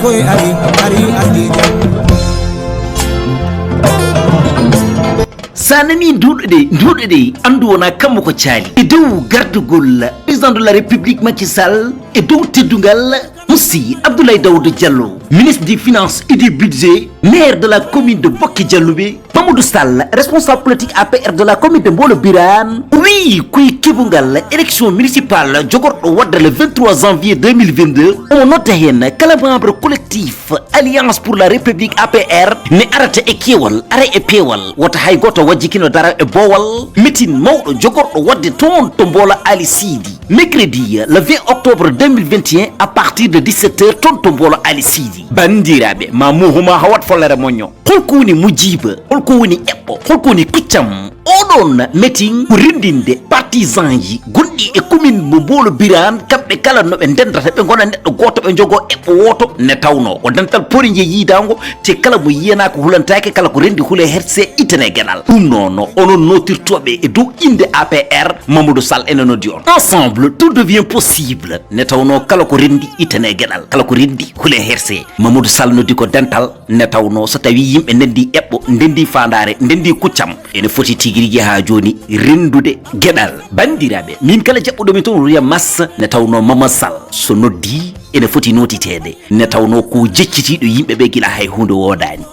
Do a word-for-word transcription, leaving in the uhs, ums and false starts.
Koy ari, ari, ari. Sa nani nduɗo de nduɗo de, anndu wona kammu ko caali e dow gardugol président de la république Macky Sall, e dow teddungal Moussi Abdoulaye Daouda Diallo, ministre des finances et du budget, maire de la commune de Bokke Dialloubé, Mamadou Sall, responsable politique A P R de la commune de Mbolo Birane, o wii koye keɓungal élection municipale jogorɗo wadde le vingt-trois janvier deux mille vingt-deux, omo nodda heen kala membre collectif Alliance pour la République A P R ne arata e keewal, ara e peewal, wota hay gooto wajjikino dara e boowal meeting mawɗo jogorɗo wadde toon to Mbolo Ali Sidi, mercredi le vingt octobre deux mille vingt et un à partir de dix-sept heures toon to Mbolo Ali Sidi. Banndiraaɓe, ma muhuma hawat follere moño. Holko woni mujiba? Holko woni eɓɓo? Holko woni kuccam? Oɗon meeting ko renndinde partisan ji gonɗi e commune mo Mbolo Birane, kamɓe kala no ɓe ndenndata, ɓe ngona neɗɗo gooto, ɓe njogoo eɓɓo wooto, nde tawnoo ko dental poori nje yiidaango, te kala mo yiyanaa ko hulantaake, kala ko renndi hule herse, ittane geɗal. Ɗum noon, onon nootirtooɓe e dow innde A P R, Mamadou Sall ene noddi on. Ensemble, tout devient possible. Nde tawnoo kala ko renndi ittane geɗal, kala ko renndi hule herse. Mamadou Sall noddi ko dental, nde tawnoo so tawii yimɓe ndenndi eɓɓo, ndenndi faandaare, ndenndi kuccam, ene foti tigi rigi haa jooni renndude geɗal. Banndiraaɓe, min kala jaɓɓuɗo mi toon, Rouya Massa, nde tawnoo Mamadou Sall so noddi, ene foti nootiteede, nde tawnoo ko jeccitiiɗo yimɓe ɓe gila hay huunde woodaani.